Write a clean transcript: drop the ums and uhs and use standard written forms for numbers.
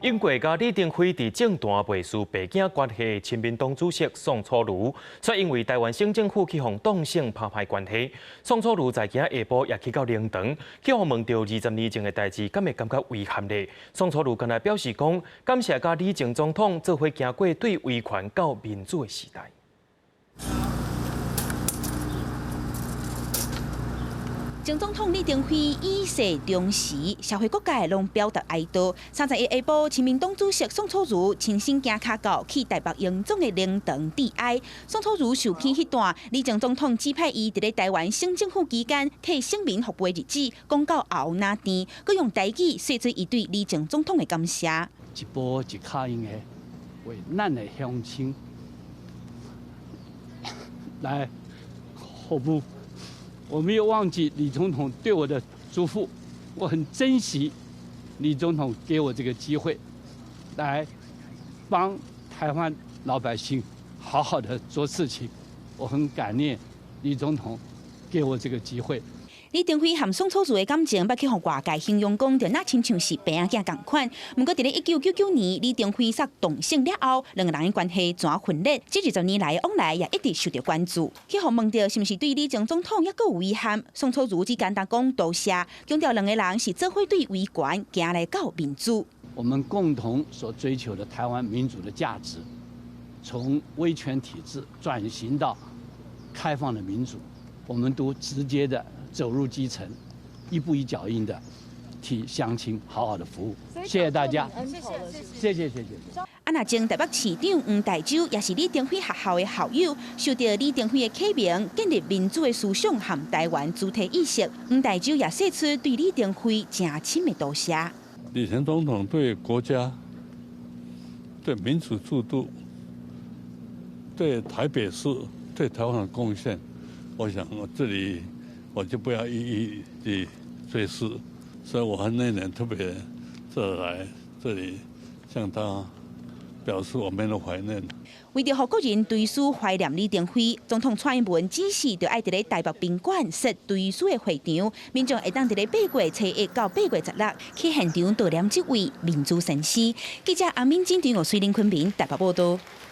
英國佮李登輝佇政壇袂輸爸囝關係，親民黨主席宋楚瑜，卻因為臺灣省政府去予當選拍歹關係。宋楚瑜在今仔下晡也去到靈堂，去予問著20年前的代誌，敢會感覺遺憾咧？宋楚瑜敢若表示講，感謝佮李前總統做伙行過對威權到民主的時代。前總統李登輝與世長辭，社會各界攏表達哀悼。31下晡，親民黨主席宋楚瑜親身行跤到去台北榮總的靈堂致哀。宋楚瑜受訪彼段，李前總統指派伊佇咧臺灣省政府期間替省民服務的日子，講到喉嚨甜，閣用台語說出伊對李前總統的感謝。一步一跤印的為咱的鄉親來服務。我沒有忘記李總統對我的囑咐，我很珍惜李總統給我這個機會，來幫台灣老百姓好好的做事情，我很感念李總統給我這個機會。李登輝和宋楚瑜的感情，捌去予外界形容講，就若親像是爸仔囝仝款。毋過，佇咧1999年，李登輝煞當選了後，兩个人的關係轉分裂。這20年來往來也一直受著關注。去予問著是毋是對李前總統猶閣有遺憾？宋楚瑜只簡單講多謝，強調兩个人是做伙對威權行來到民主。我們共同所追求的台灣民主的價值，從威權體制轉型到開放的民主，我們都直接的走入基層，一步一腳印的替鄉親好好的服務。謝謝大家，謝謝謝謝謝謝。啊，若前台北市長黃大洲也是李登輝學校的校友，受著李登輝的啟蒙，建立民主的思想和台灣主體意識。黃大洲也說出對李登輝誠深的多謝。李前總統對國家、對民主制度、對台北市、對台灣的貢獻，我想我這裡我就不要一一的贅述，所以我那年特別這來這裡向他表示我們的懷念。為著予國人追思懷念李登輝，總統蔡英文指示，著愛佇咧台北賓館設追思的會場，民眾會當佇咧8月初一到8月16去現場悼念這位民主先師。記者阿敏、金田、水林昆明台北報導。